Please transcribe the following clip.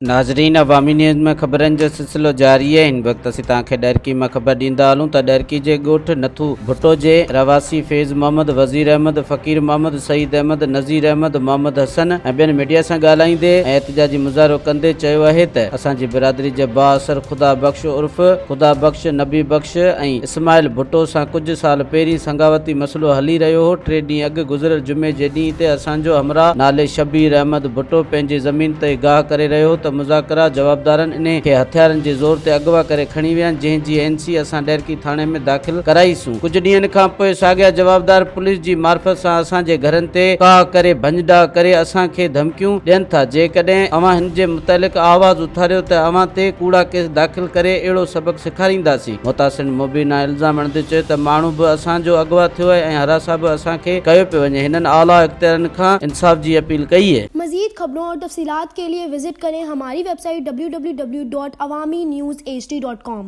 ناظرين عوامي نيوز ۾ خبرن جو سلسلو جاري آهي هن وقت اسين توهان کي ڏهرڪي مان خبر ڏيندا هلون ته ڏهرڪي جي ڳوٺ نٿو ڀٽو جي رهواسي فيض محمد، وزير احمد، فقير محمد، سعيد احمد، نذير احمد، محمد حسن ۽ ٻين ميڊيا سان ڳالهائيندي ۽ احتجاجي مظاهرو ڪندي چيو آهي ته اسان جي برادري جي بااثر خدا بخش عرف خدا بخش، نبي بخش ۽ اسماعيل ڀٽو سان ڪجهه سال پهرين سنگاوتي مسئلو هلي رهيو هو ٽي ڏينهن اڳ گذريل جمعي جي ڏينهن تي اسان جو همراهه نالي شبير احمد ڀٽو پنهنجي زمين تي گاهه ڪري رهيو هو ته مذاڪره جوابدارن انهي کي هٿيارن جي زور تي اغوا ڪري کڻي ويا جنهن جي اين سي اسان ڏهرڪي ٿاڻي ۾ داخل ڪرائي سون. ڪجهه ڏينهن کان پوء ساڳيا جوابدار پوليس جي معرفت سان اسان جي گهرن تي ڪاهه ڪري ڀڃ ڊاهه ڪري اسان کي ڌمڪيون ڏين ٿا جيڪڏهن اوهان هن جي متعلق آواز اٿاريو ته اوهان تي ڪوڙا ڪيس داخل ڪري اهڙو سبق سيکارينداسين. متاثرين مبينا الزام هڻندي چيو ته ماڻهو به اسان جو اغوا ٿيو آهي ۽ هراسان به اسان کي ڪيو پيو وڃي هنن اعليٰ اختيارين کان انصاف جي اپيل ڪئي. مزيد خبرون اور تفصيلات کے لئے وزٽ کریں ہماری web site www.awamiNewsHD.com.